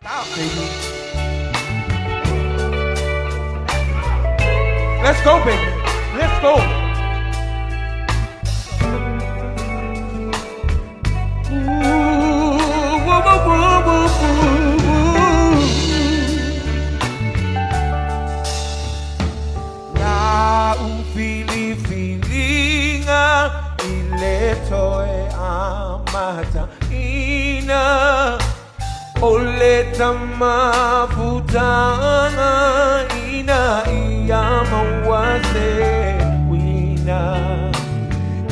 Stop, baby. Let's go, baby. Let's go. Ooh, woo, woo, woo, woo, woo. Na ufilifilinga ile toe amata ina oleta mafutanga ina iya mawase wina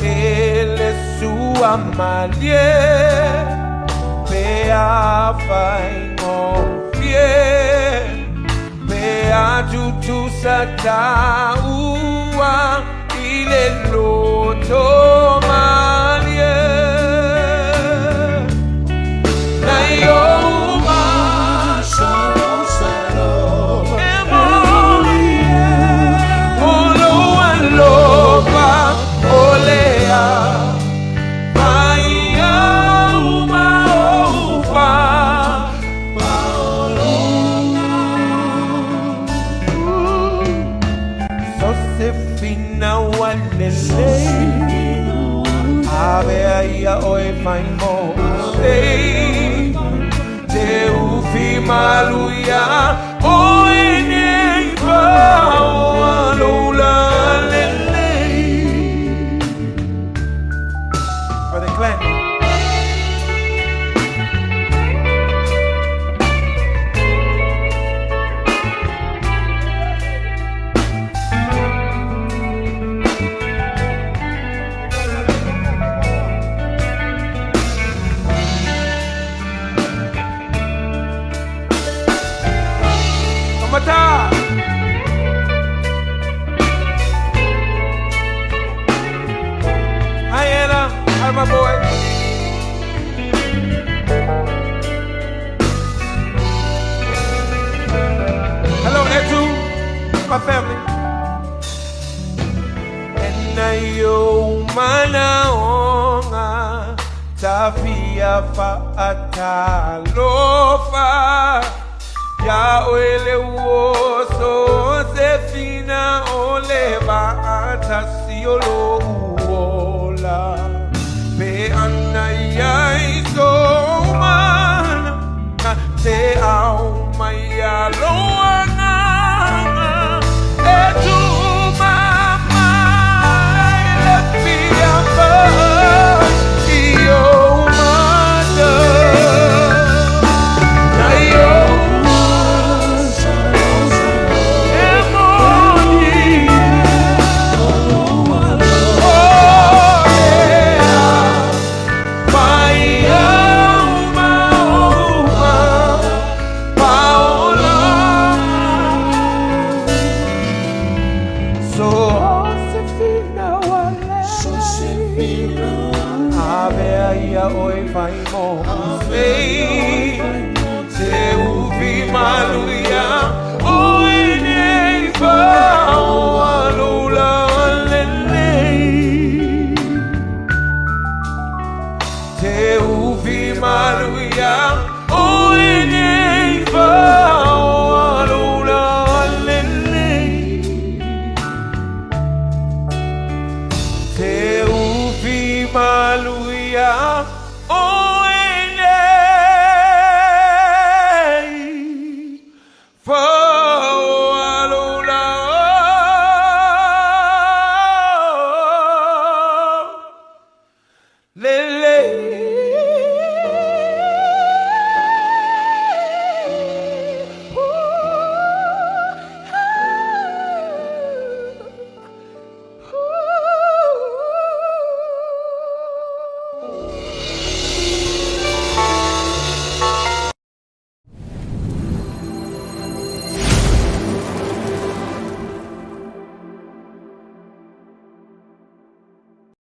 ele sua malie pe a fai ngofie pe a tutu sa taua ile loto malie na yo ma Olo olea Maia uma oufa Sosefina walele Ave ia oe fai mo sei Te ufi maluia Oe nei pa o alola lele. Brother Glenn. Kamata. Hi Anna. Hi my boy. Hello Etu. My family. Ena yo manaonga tafia fa'atalofa ya oele uoso sefina ole va'atasiolo uola pe ana ia i so mana te au mai aloanga e tu mama le fia fa i o mata na yo e moni oh yeah mai uma uma Paola Sosefina wale Ave ia oi fai mo sei Te ufi maluia Oi nei fa o alula lele Te ufi maluia Oi